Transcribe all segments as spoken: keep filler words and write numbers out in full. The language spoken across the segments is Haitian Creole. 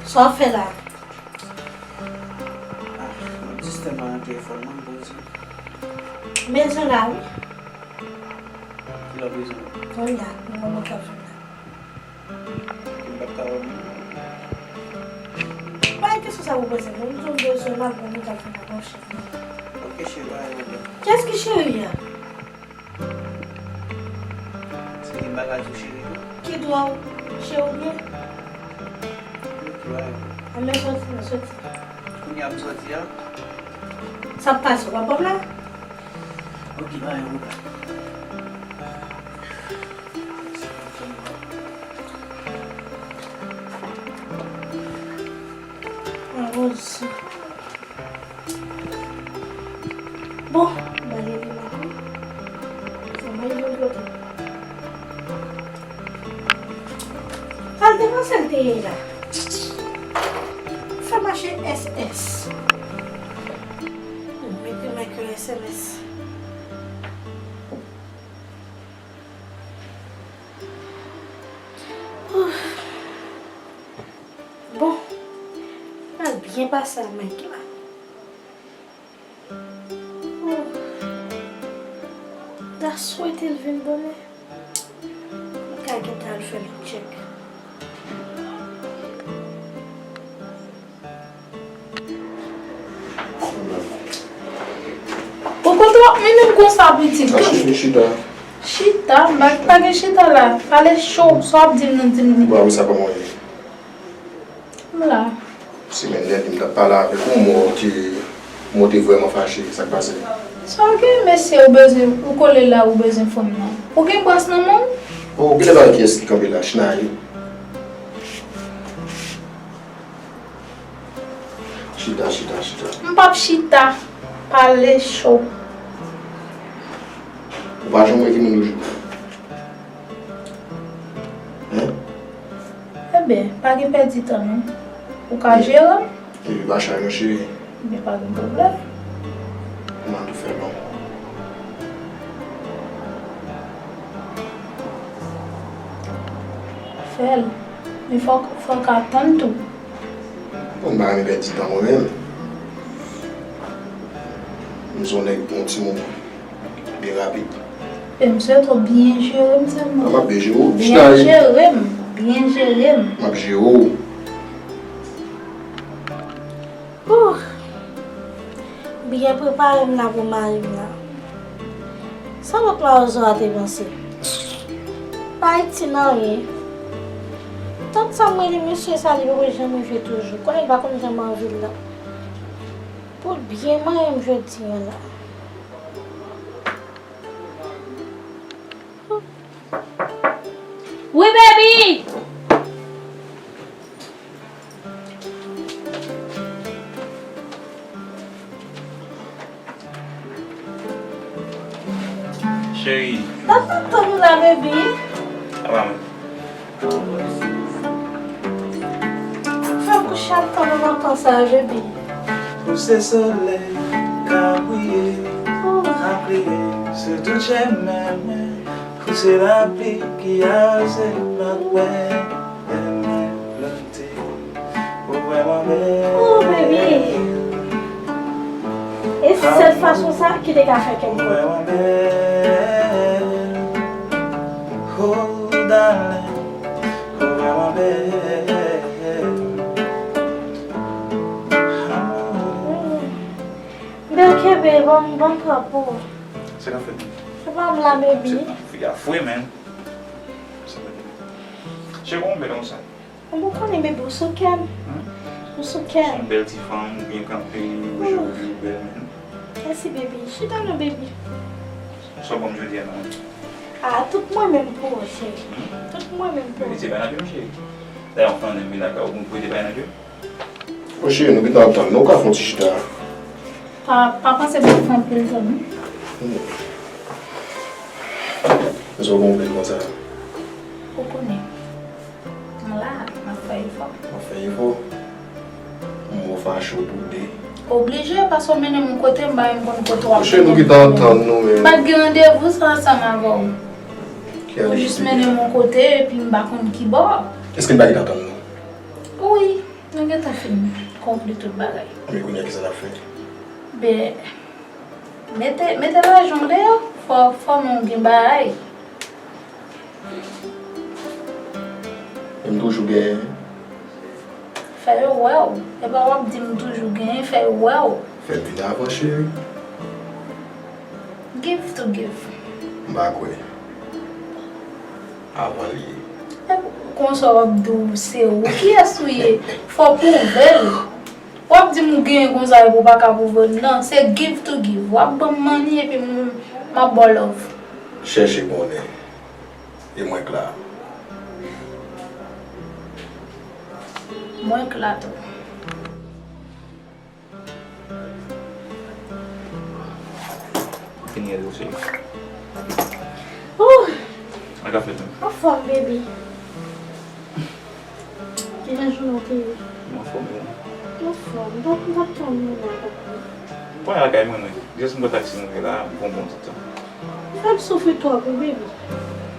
Sa w fè la? Ah, m ap distè mwen nan telefòn mwen, m poze. Bezwen la, wi. Kilè w bezwen? Kounye a, nan moman k ap vin la. M p ap ka wè moun. Pa gen kesyon sa pou poze m. M di w bezwen m ap wè moun k ap vin la, monchè. Ok, cheri, pa gen pwoblèm. Kiyès ki cheri a? Se li m pa ka di w cheri tou. Ki dwa w? Cheri w byen? Ok, pa gen pwoblèm. Anben soti, nou soti. Kounye a m soti a? Sa k pase, w ap ban m la? Ok, pa gen pwoblèm. Mwen rezi. Bon, m ale li la wi. Fò m al jwenn kote. Al devan sèl te ye la. Fè mache S S. Mete mwen ke S M S. Ouf. Bon, pral byen pase a Mike la. Ouf. M ta swete l vin bonè. M ka gentan al fè l yon tchèk. Ou konn twòp mennen m konsa, pitit. Kache vin chita. Chita, m pa, pa gen chita la. Pale cho, sa w ap di m nan, di m li. Bon, apre sa, kòman w ye? M la. Semèn dènye, m t ap pale avèk ou, mwen te, mwen te vrèman fache. Sa k pase? Sa w gen, mesye, ou bezwen, ou kole la, ou bezwen fanm nan. Ou gen bras nan men w? Oh, genlè pa gen kiyès ki kanpe la, China ye. Chita, chita, chita. M p ap chita. Pale cho. Ou pa janm wè ki moun yo jwe. Hein? Ebyen, pa gen pèdi tan non. Ou ka jere m? Epi pa chay non, cheri. Ebyen, pa gen pwoblèm. Kòman tou fè non? Fè l. Men fòk, fòk atann tou. Bon, m pa renmen pèdi tan mwen menm. M se yon nèg pou yon ti moman. Byen rapid. E m swete w byen jere m sèlman. M ap byen jere w. Byen jere m. Byen jere m. M ap jere w. Ouh! Byen prepare m la pou mari m la. Sa lòt mawozo a te panse? Pa itil anyen. Tank sa m rele mesye sa, li poko janm rive toujou. Konnen l pa konn janm anvi l la. Pou l byen manyen m jodi a la. Wi, baby! Cheri. Sa t ap tann ou la, baby? Apa mwen. Fè m kouche ap tann ou lontan sa, baby. Ou se solèy k ap briye, ap briye sou tout chemen mwen. Ou se lapli ki aze lòt bò, men mwen flote. Ou vrèman bèl. Oh, baby. E sèl fason sa ki te ka fè kè m kontan. Ou vrèman bèl. Oh, darling. Ou vrèman bèl. Bèl kenbe, ban m, ban m pran pou ou. Sa k ap fèt? Se pa m la, baby. Fi a fre, man. Cheri, kòman w bèl konsa? Ou konnen, baby, ou sou kè m. Hmm? Ou sou kè m. Ou se yon bèl ti fanm, ou byen kanpe, ou joli, ou bèl, man. Mèsi, baby. Chita non, baby. Sa w ban m jodi a, non? Ah, tout mwen menm pou ou, cheri. Hmm? Tout mwen menm pou ou. Mete bay nan pye m, cheri. Dayè, yon fanm nan men lakay ou, ou prete bay nan pye m? Bon, cheri, nou gentan antann, non, ou ka fè yon ti chita. Pa, pa panse pou fè anpil tan, non. Hmm. Sa w gen anpil konsa? Ou konnen. M la, m ap fè efò. W ap fè efò? M wè w fache w boude. Oblije, paske w mennen m yon kote, m pa menm konn kote w ap mennen m. Monchè, nou gentan antann nou, men. M pa t gen randevou sa ansanm avè w. Ou jis mennen m yon kote, epi m pa konn ki bò. Èske n pa gentan antann nou? Wi. Gentan fin konkli tout bagay. Men kounye a, kisa n ap fè? Ben, mete, mete lajan w deyò. Fò, fò nou gen bagay. E m toujou genyen. Fè yo wè w. E pa w ap di m toujou genyen, fè yo wè w. Fè m vin avan, cheri. Give to give. M pa kwè. Avan l ye. E konsa w ap di w se ou. Kiyès ou ye? Fò w pwouve l. W ap di m ou genyen konsa epi w pa ka pwouve l. Non, se give to give. W ap ban m money epi m, m ap ba w love. Chèche konnen. E mwen k la. Mwen k la tou. Fini rete w cheri. Oh! Sa k ap fèt menm? Anfòm, baby. Kijan jounen w te ye? Mwen anfòm wi. Anfòm, m p ap, m p ap tann ou la, papa. Mwen lakay mwen, mwen. Jis m pran taksi m rive la, m pran bon ti tan. Ou fè m soufri twòp wi, baby.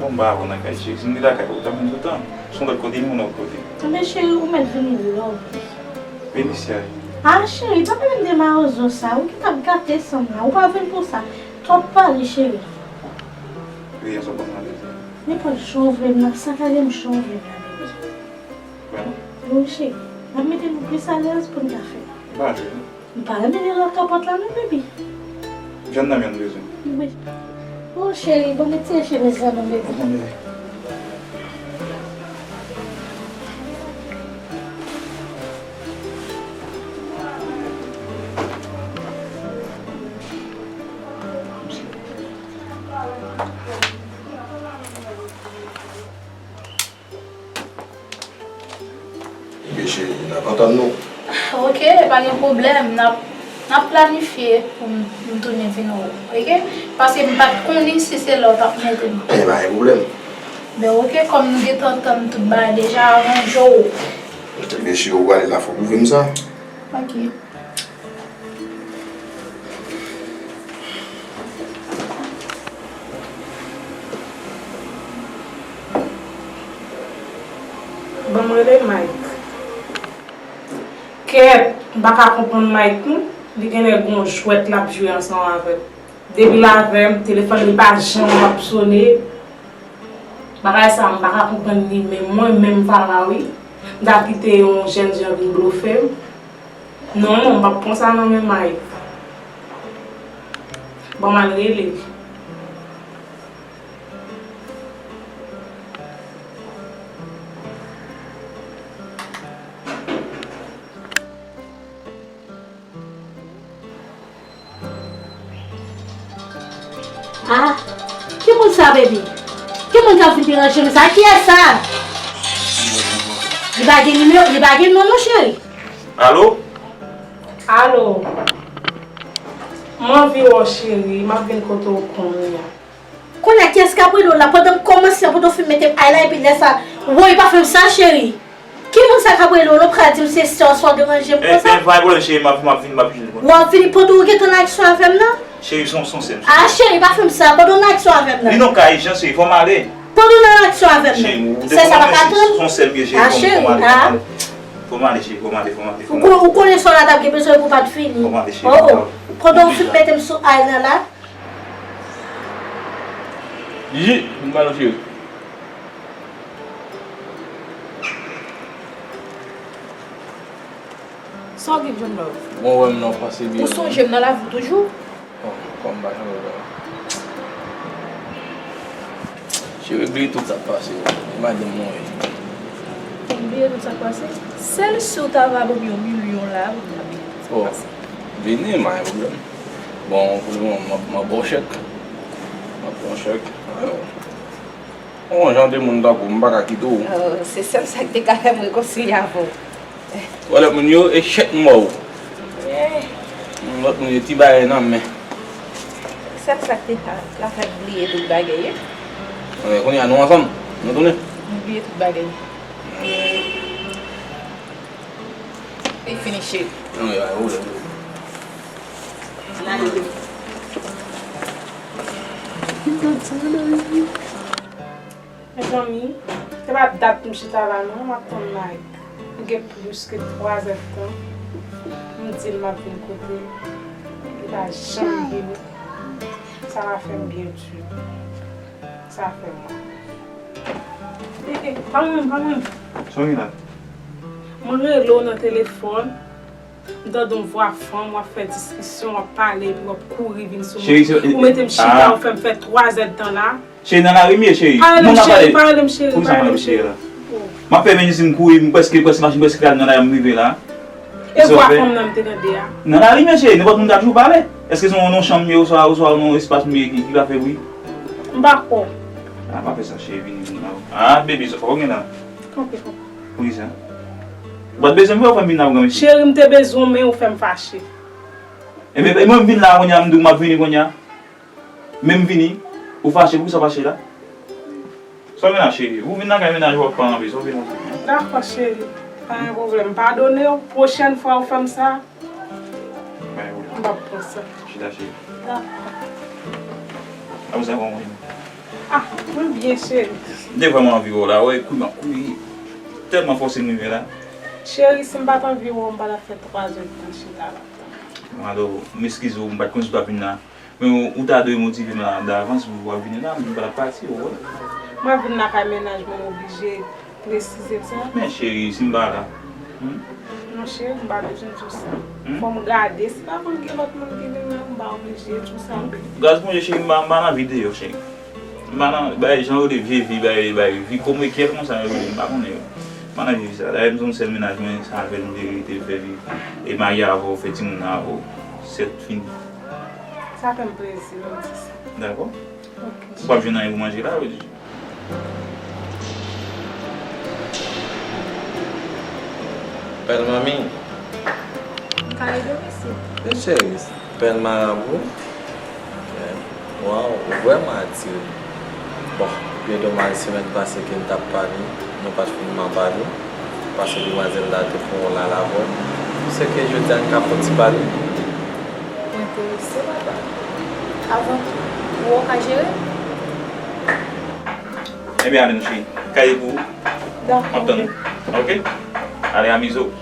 Bon, m pa avè w nan kay, cheri. Si m te lakay ou, ou t ap vin toutan. Si w lòt kote, m yon lòt kote. Men cheri, ou mèt vini love. Vini, cheri. Ah, cheri, pa pale m de mawozo sa. Ou ki t ap gate san m nan. Ou pa vin pou sa. Twòp pale, cheri. Wi, sa w konn mande. Nenpòt jan w vle m nan, sa k ale m jan w vle m nan, baby. Vrèman? Wi, cheri. N ap mete nou plis alèz pou n ka fè. M pa vle. M pa renmen li lòt kapòt la non, baby. Jwenn nan men nou bezwen. Wi. Oh, cheri, bon, mete chemiz la non, baby. Bon, baby. Ebyen cheri, n ap antann nou. Ok, pa gen pwoblèm. N ap, n ap planifye pou m, m tounen vin wè w. Ok? Paske m pa t konnen si se la w t ap mete m. Ebyen, pa gen pwoblèm. Ben ok, kòm nou gentan antann tout bagay deja, aranje w. Ebyen cheri, ou prale la, fòk ou pwouve m sa. Ok. Ban m rele Mike. Kèt, m pa ka konprann Mike non. Li genlè gon jwèt l ap jwe ansanm avè m. Depi l avè m, telefòn li pa janm ap sone. Bagay sa a, m pa ka konprann li, men mwen menm Farah wi. M ta kite yon jèn jan vin blofe m? Non, non, m p ap pran sa nan men Mike. Bon, m al rele l. Ah, ki moun sa, baby? Ki moun k ap vin deranje nou sa? Kiyès sa? Li pa gen nimewo, li pa gen non, non, cheri. Alo? Alo. M anvi wè w, cheri. M ap vin kote w kounye a. Kounye a, kiyès k ap rele w la? Pandan m kòmanse an, pandan w fin mete m ay la, epi lè sa, woy, pa fè m sa, cheri. Ki moun sa k ap rele w? Non, pral di m se sè w, sè w deranje m konsa. Eh, pa gen pwoblèm, cheri, m ap, m ap vin, m ap vin. W ap vini pandan w gentan nan aksyon avè m nan? Cheri, se yon, se yon sè m. Ah, cheri, pa fè m sa, pandan w nan aksyon avè m nan. Li nan kay, jan, cheri, fò m ale. Pandan w nan aksyon avè m nan. Cheri, ou te konprann, cheri, se yon sè m, cheri, fò m ale, fò m ale, cheri, fò m ale, fò m ale. Ou konnen sa w la t ap gen bezwen pou w pa t fini. Fò m ale, cheri. Oh, oh. Pandan w fin mete m sou ay nan la. Gigi, vin pale cheri. Sa w gen, John Love? Bon, wè m nan pase byen. Ou sonje m nan lavi w toujou? Bon, kòm m pa janm wè w. Cheri, bliye tout sa k pase yo. E madanm mwen ye. Ou bliye tout sa k pase? Sèl si w ta va ban m yon milyon la, pou m bliye tout sa k pase. Vini, pa gen pwoblèm. Bon, pou lemoman, m ap, m ap ba w chèk. M ap pran chèk. Yon jan de moun tankou w, m pa ka kite w. Oh, se sèl sa k te ka fè m rekonsilye avè w. Wè lòt moun yo, e chèk m ba w. Eh. Lòt moun yo, ti bagay nan men. Sèl sa k te ka, ka fè m bliye tout bagay, wi. Kounye a, kounye a, nou ansanm? Nou tounen? M bliye tout bagay. E fini, cheri. Non, ya, ou lè. Mezanmi, se pa dat m chita la non, m ap tann Mike. M Gen plis ke twa zè tan, m di l m ap vin kote l, li pa janm vini. Sa va fè m byen di. Sa fè m mal. E, e, pa mwen, pa mwen. Sa w gen la? Mwen rele w nan telefòn, m tande yon vwa fanm, w ap fè diskisyon, w ap pale, epi w ap kouri vin sou mwen. Cheri, se, ou mete m chita, ah, ou fè m fè twa zè tan la. Cheri, nan lari m ye, cheri. Pa rele m cheri, pa rele m cheri, pa rele m cheri. M ap fè menm si m kouri, m prèske, prèske machin prèske al nan lari m rive la. E vwa fanm nan m te tande a? Nan lari m ye, cheri, nenpòt moun ka toujou pale. Èske se yon, yon chanm m ye, oswa, oswa yon espas m ye ki, ki pa fè bri? M pa kwè w. A, pa fè sa, cheri, vini, vini la. A, baby, sa fò w gen la. Kanpe, kanpe. Poukisa? Ou pa t bezwen m, fè m vin la pou granmesi. Cheri, m te bezwen w, men ou fè m fache. E, e, e mwen m vin la kounye a, m di w m ap vini kounye a. Men m vini, ou fache, poukisa w fache la? Sa w gen la, cheri? Ou vin lakay mennaj ou ak paran anpil, sa w vin la? Dakò, cheri. Pa gen pwoblèm. Padone w, pwochèn fwa ou fè m sa, m p ap pran sa. Chita, cheri. Dakò. Apre sa, kòman w ye? Ah, mwen byen, cheri. M te vrèman anvi wè w la, wè, kouri m ap kouri. Tèlman fòse m rive la. Cheri, si m pa t anvi wè w, m pa t ap fè twa zè tan chita la. Bon, alò, m eskize w, m pa t konn si w t ap vin la. Men ou, ou ta dwe motive m la, davans pou w ap vini la, m pa t ap pati, ou wè. Mwen vin lakay mennaj mwen, m oblije presize sa. Men cheri, si m pa la, hmm? Non, cheri, m pa bezwen di w sa. Hmm? Fò m gade, si pa konn gen lòt moun ki vin la, m pa oblije di w sa. Gaz, bon, cheri, m pa, m pa nan vi deyò, cheri. M pa nan, bay, jan yo rele vye vi, bay, bay, vi kòm rekyèl konsa yo rele, m pa konnen yo. M pa nan vi sa. Dayè, m se yon sèl mennaj mwen, sa fè m te rete fè vi. E marye avè w, fè timoun avè w. Sèt, fini. Sa fè m plezi lè w di sa. Dakò. Ok. Ou p ap jwenn anyen pou manje la, ou di? Bèl manmi. M ka ede w, mesye? Wi, cheri. Bèl marabou. Waw, ou vrèman atire m. Bon, byen domaj, semèn pase ke n t ap pale, nou pa t fin manpale, paske demwazèl la te fè yon lala avè w. Se ke jodi a n ka fè yon ti pale. Ou enterese, papa. Avan tou, ou wè w ka jere? Ebyen, ale, nou cheri. Kaye pou ou. Dakò. M ap tann ou. Ok? Ale, amize w.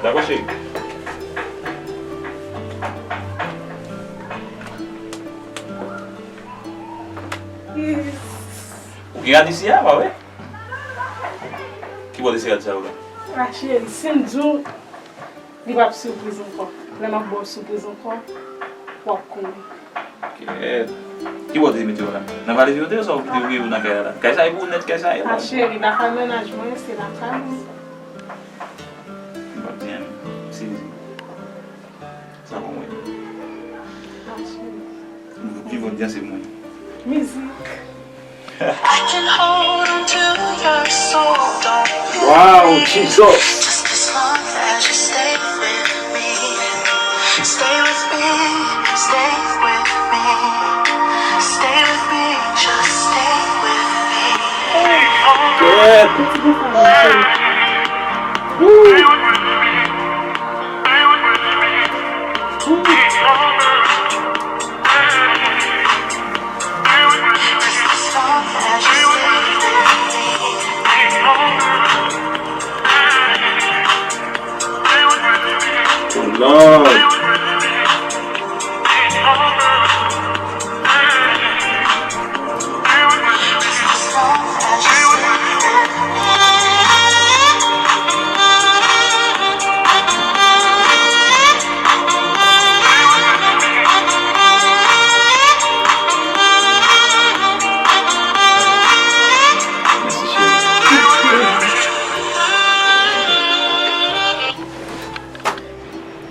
Dakò, cheri? Yes. Ou gen rad isi a, pa vre? Ki bò de se rad sa yo la? A, cheri, si m di w, li p ap sipriz ankò. Lè m ap ba w sipriz ankò, w ap konnen. Kèt. Ki bò w te mete yo la? Nan valiz yo te ye, oswa ou kite yo nan kay la? Kay sa e pou ou nèt, kay sa e la. A, cheri, lakay mennaj mwen, se lakay mwen. M p ap di anyen. Sezi. Sa bon, wi. A, cheri. Pi bon danse mwen. Mizik. Wow, Jesus. Yeah. Woo. Lord.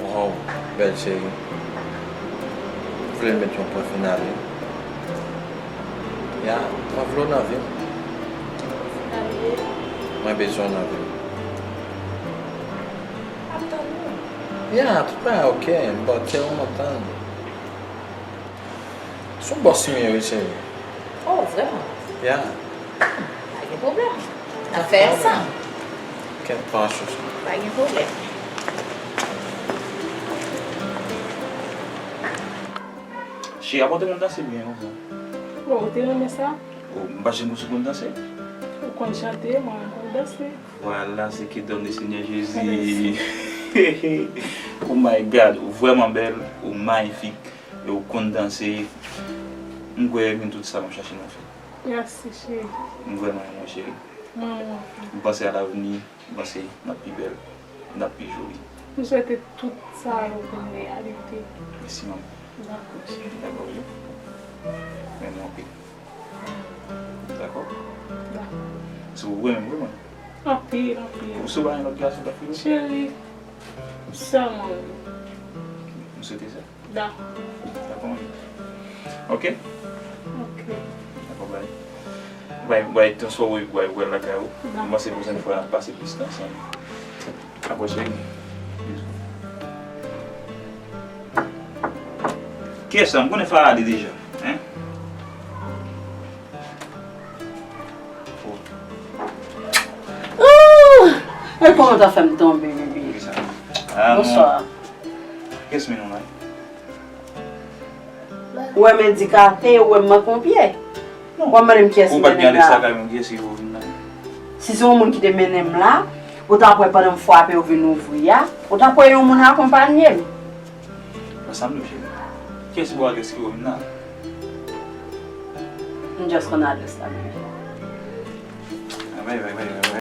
Wow, bèl cheri. M vle met yon pwen final, wi. Ya, mwen vle w nan vi m. Mwen bezwen w nan vi m. Ya, tout bagay ok, but tèlman tann. Se yon bòs m ye, wi, cheri. Oh, vrèman? Ya. Pa gen pwoblèm. N ap fè sa. Kèt, pa chouchou. Pa gen pwoblèm. Cheri, apre w te konn danse byen konsa. Bon, ou te renmen sa? Oh, m pa janm konn sou konn danse. Ou Konn chante, mwen menm konn danse. Vwala, se ke don de Senyè Jezi. Oh my God, ou vrèman bèl, ou mayifik, e ou konn danse. M kwè gen tout sa m ap chache nan ou fè. Mèsi, cheri. M vrèman renmen w, cheri. Mwen, mwen. M panse a lavni, m panse n ap pi bèl, n ap pi joli. M swete tout sa yo vin reyalite. Mèsi, manmi. Dakò, cheri. Dakò, wi. Renmen w anpil. Dakò? Dakò. Se pou ou renmen m vre, mwen. Anpil, anpil. Ou sou pa gen lòt gason k ap fini? Cheri, sèlman ou. M swete sa. Dakò. Dakò, mwen. Ok? Ok. Dakò, bay. Bay, bay, transfòme, bay, wè lakay ou. Dakò. M panse pwochèn fwa n ap pase plis tan ansanm. Dakò, cheri. Kiyès sa? M konnen Farade deja, hein? Ooh! E kòman w ta fè m tonbe, bebe? Kisa? Ah, non. Bonswa. Kiyès mennen w la? Ou wè m andikape, ou wè m manke yon pye? Non. W ap mande m kiyès ki mennen m la? Ou pa t gen andeyò sa kay mwen, kiyès ki fè w vin la? Si se yon moun ki te mennen m la, ou t ap wè pandan m frape ou vin ouvri a, ou t ap wè yon moun akonpanye m. Nan sa m di w, cheri. Kiyès ki ba w adrès ki fè w vin la? M just konn adrès la, bebe. Ah, bay, bay, bay, bay, bay.